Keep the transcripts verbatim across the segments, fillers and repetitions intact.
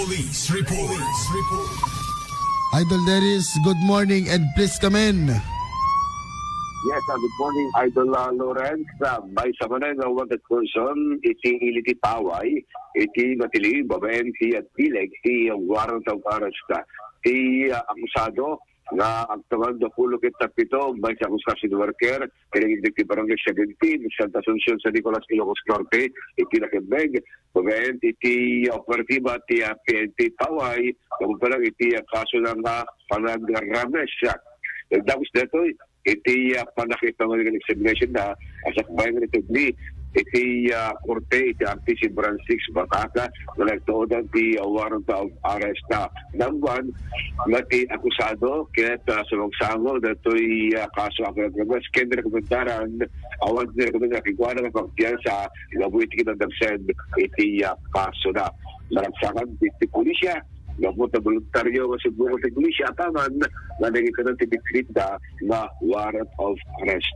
Police report. Idol Dennis, good morning and please come in. Yes, uh, good morning, Idol, uh, Lawrence. Uh, maysa manen nga wanted person iti ili ti Paway, iti Matili, babaen ti agbileg ti warrant of arrest, uh, ti, uh, akusado nga agtangag da pulo ket tapito, maysa a construction worker, ken iti barangay seventeen, Santa Asuncion, San Nicolas, Ilocos Norte, iti nakemmeg, babaen iti operatiba ti, ah, P N P Paway, gapu pa lang iti, ah, kaso nga panagrames. Dagos daytoy, iti, ah, pannakaipaman nga examination na, a sakbay nga itubli iti, ah, korte iti R T C Branch six Bataca, nga nagtuodan ti, ah, warrant of arrest na. Number one, nga ti akusado ket, ah, sumangsango daytoy, ah, kaso a panagrames ken rekomendaran, awan ti rekomendar kenkuana nga pagpiyansa, gapu iti kinadaksen iti, ah, kaso na. Naragsakan ti, ti pulisya, gapu ta voluntaryo nga simbungod ti pulisya, apaman nga nagikkan ti decree da nga warrant of arrest.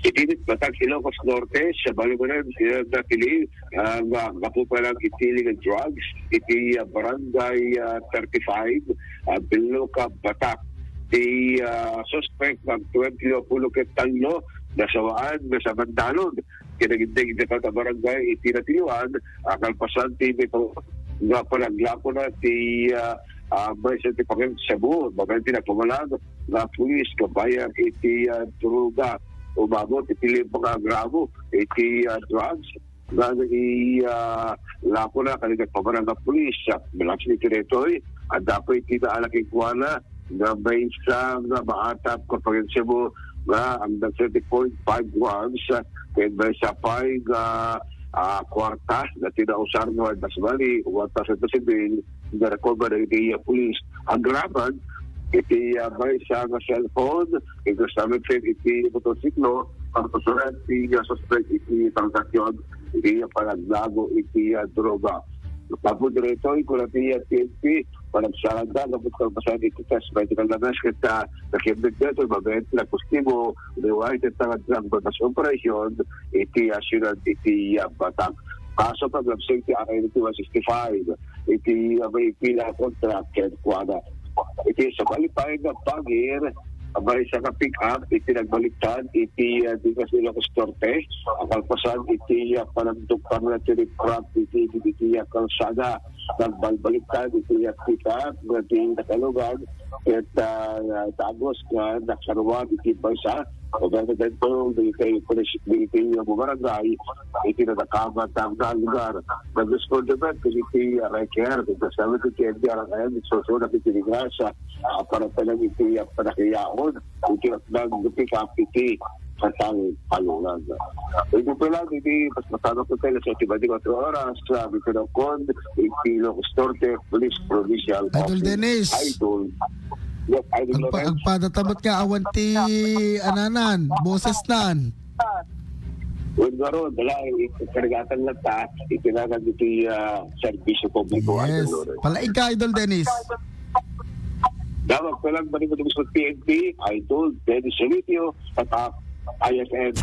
Iti Batac, Ilocos Norte, sa bali manen, eh, napili, ah, nga gapu pa lang iti illegal drugs, iti, ah, barangay, ah, thirty-five, ah, Biloca, Batac. Ti, ah, suspect nga twenty o pulo ket tallo, nasawaan, nasamandalon. Kinagindeg iti barangay iti natiloan, ah, kalpasan ti may pa-, nga panaglako na ti, ah, ah, maysa ti panginsabu, babaen ti nagpamalag nga pulis kabayan iti, ah, droga. Umabot iti lima nga gramo iti, ah, drugs nga i, ah, lako na kadi nagpamalag nga pulis. Malaksid iti daytoy, adda pay iti naala kenkuana nga maysa nga maatam nga panginsabu nga agnagsarita iti point five grams, ken maysa pay nga, ah, kuarta nga tinausar nga adda sa bali one thousand pesos bill, nga recover iti, ah, pulis. Agraman iti, ah, maysa nga cellphone, iti sa iti motorsiklo, pagpasuran ti, ah, suspek iti transaksyon iti, ah, panaglago iti, ah, droga. Tapos dito, ikuna ti, ah, P N P, panagsalanda, tapos kalpasan iti test medical na ket, ah, nakibig dito, mabait na kustibo, liway, iti tangad lang batas operasyon, iti, ah, siyudad, iti, ah, Batac. Kaso pag-absent ti R N T one sixty-five, iti, ah, may pila kontra, ken kuana. Iti sa bali pay nga pagir, maysa nga pick-up, iti nagbaliktad, iti, ah, Dimas Ilocos Norte, kalpasan, iti, ah, panagdukpan na ti riprap, iti, iti, iti, ah, kalsada, nagbalbaliktad, iti, ah, pick-up, nga ti nakalugan, ket, ah, dagos nga nakaruan, iti maysa, o gana dito, dito, dito, dito, barangay, iti nadakamat nga lugar. Nag-respond naman, iti, ah, Riker, iti sabi ko, iti N D R M, iti susunod, iti Negras, ah, para talang iti, ah, panakiyaon, iti nagdupikap iti katang palungan. Iti pa lang, iti mas matama ko tayo sa twenty-four oras, sa Bikinokon, iti Ilocos Norte Police Provincial Idol Office. Dennis. Idol. Yes, Idol Agpa-, Lawrence. Agpadatamot nga awan ti ananan, boses nan. Wen, garo, dala, ikarigatan na ta, itinagan iti, ah, serbisyo publiko, Yes. Idol Lawrence. Palaig ka, Idol Dennis. Dapat ko lang, balik ko sa P N P, Idol Dennis Solitio, Tatak, I S N.